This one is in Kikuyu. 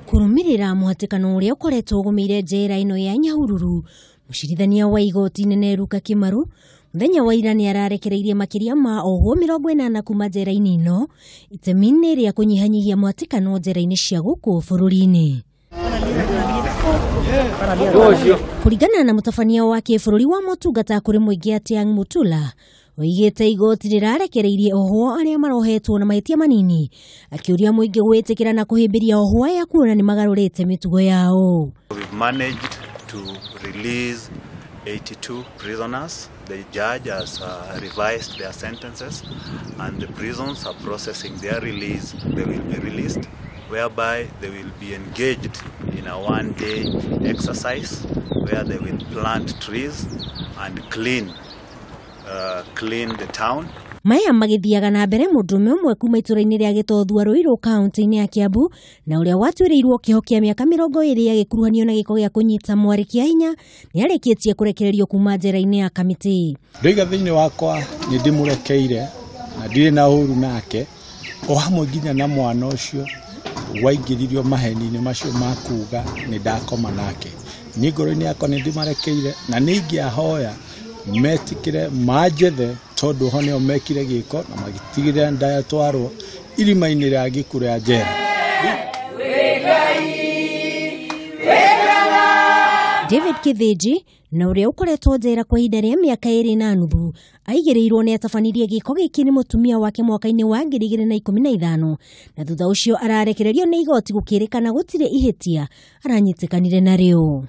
Kũrũmĩrĩra mũhatĩkano ũrĩa ũkoretwo ũgũmĩire njera ĩno ya Nyahururu, mũcirithania wa igoti inene Luka Kimaru mũthenya wa ira nĩ ararekereirie makĩria ma ohwo 80 kuma njera-inĩ ĩno itemi-inĩ rĩa kũnyihanyihia mũhatĩkano njera-inĩ cia gũkũ bũrũri-inĩ. Kũringana na mũtabania wa kĩbũrũri wa motungata kũrĩ mũingĩ Atiang Mutula, oigĩte igoti rĩrarekereirie ohwo arĩa marohetwo na mahĩtia manini, akĩũria mũingĩ gwĩtĩkĩra na kũhĩmbĩria ohwo aya kuona nĩ magarũrĩte mĩtugo yao. We've managed to release 82 prisoners. The judge has revised their sentences and the prisons are processing their release. They will be released, whereby they will be engaged in a one-day exercise where they will plant trees and clean the town. Maya magĩthiaga na mbere mũndũrũme ũmwe kuma itũra-inĩ rĩa Gĩtothua Ruiru kaunti-inĩ ya Kiambu na ũrĩa watuĩrĩirwo kĩoho kĩa mĩaka 20 agĩkuruhanio na gĩko gĩa kũnyita mwarĩ kĩa hinya nĩ arĩkĩtie kũrekererio kuma njera-inĩ ya Kamiti. Ndoiga thĩinĩ wakwa nĩ ndĩmũrekeire na ndirĩ na ũru nake, o hamwe nginya na mwana ũcio waingĩririo maheni-inĩ macio ma kuga nĩ ndakoma nake. Niĩ ngoro-inĩ yakwa nĩ ndĩmarekeire na nĩ ingĩahoya metikire manjethe tondũ ho nĩo mekire gĩko na magĩtigĩrĩra ndatwarwo irima-inĩ rĩa gĩkuũ rĩa njera. David Kithĩnji na ũrĩa ũkoretwo njera kwa ihinda rĩa mĩaka 2.5 aigĩrĩirwo nĩ atabanirie gĩko gĩkĩ nĩ mũtumia wake mwaka-inĩ wa 2015 na thutha ũcio ararekererio nĩ igoti gũkĩrĩkana gũtirĩ ihĩtia aranyitĩkanire narĩo.